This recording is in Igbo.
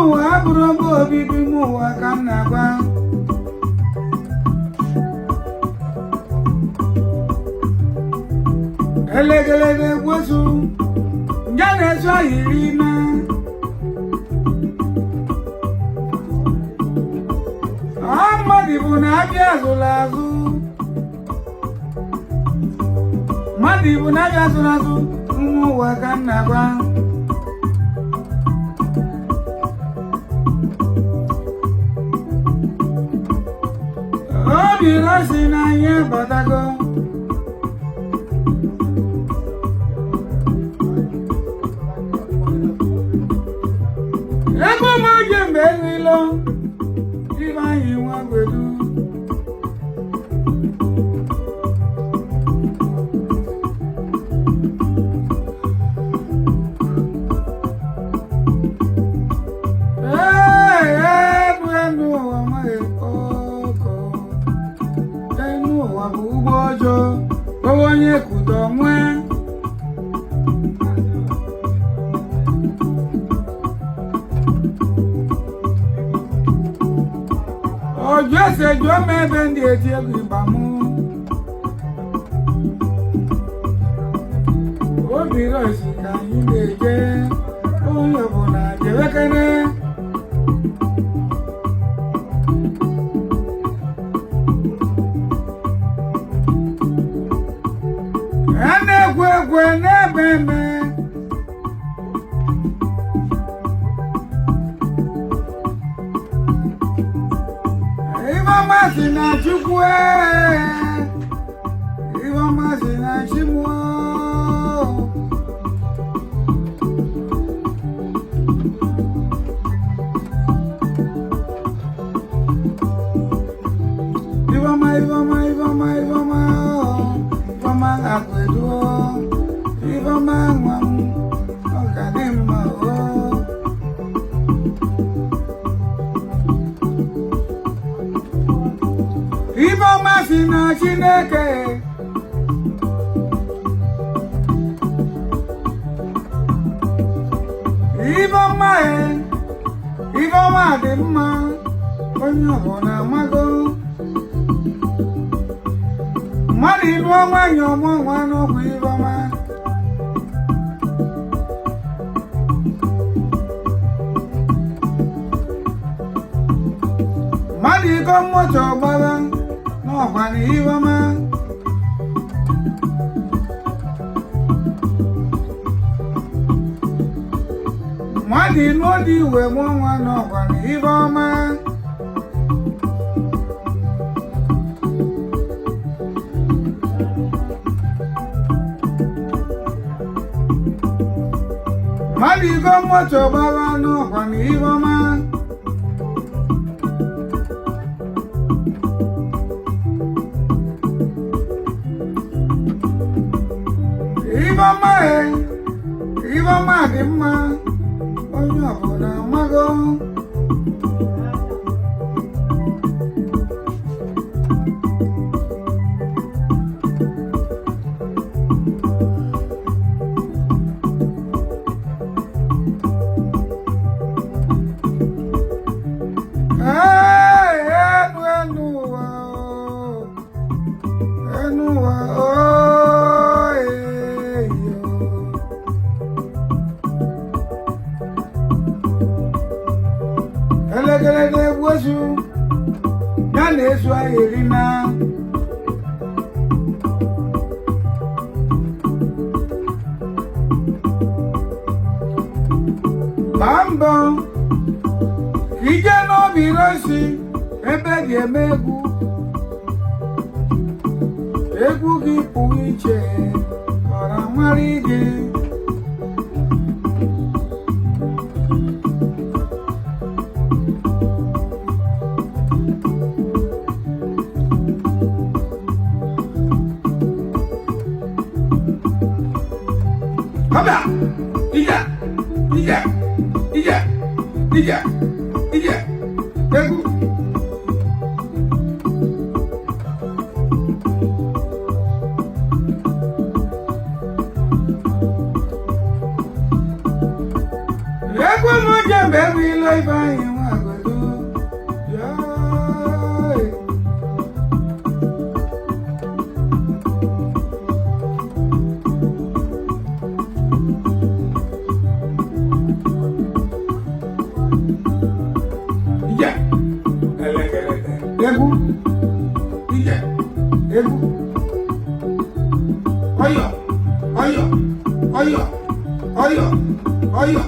Ụwa abụrụ ebe obibi m, ụwa ka m na-agwa. Elegelege gwozu nje na-ezu ahịrị na mmadụ bụ na abịa azụrụ azụ, mmadụ bụ na abịa azụrụ azụ. Ụmụ ụwa ka m na-agwa. Obi rosi na anyị batago. Ego m oge mgbe erilo ibe anyị nwa gwedu. Ee, elu elu ụwa maghị oko. Elu ụwa bụ ụgbọ ọjọọ, onye kwudo nwee. Ọjọ́ ẹsẹ̀ jọ mẹ́bẹ̀ ndị eti egwu ịgba mụ. Obi rọsi ka anyị na-eje, onye ọbụla jewekene. A na-ekwe ekwe na-eme eme. Ifeọma si na Chukwu ee, Ifeọma si na Chimụ. Ifeọma, Ifeọma, Ifeọma, Ifeọma, Ifeọma ga-akwedu. Ifeọma nwa m, ọ ga dị mma o. Ifeọma si na Chineke. Ifeọma e, Ifeọma dị mma, onye ọbụla amago. Mmadụ ịlụọ nwaanyị ọmụ nwa n'ọgwụ Ifeọma. Mmadụ ịgọ moto gbara n'ọkwa na Ifeọma. Mmadụ ịnụ dị iwe mụọ nwa n'ọkwa na Ifeọma. Mmadụ ịgọ moto gbara n'ọkwa na Ifeọma. Ifeọma e, Ifeọma dị mma, onye ọbụla amago. Ee, enu enu ụwa o, enu ụwa o, ee, yo. Elekere na-egbu ezu, ya na-ezu anyị eri na. Gbaa mbọ ka ije n'obi rosi ebe dị eme egwu. Egwu gị pụrụ iche, ọra mara gị. Ọbịa, ije, ije, ije, ije, ije, egwu. Egwu m Ejembe enwe ilo Ifeanyị Nwagwedu. Yoo. Ije, elekeleke, egwu, ije, egwu, ọyọ, ọyọ, ọyọ, ọyọ, ọyọ.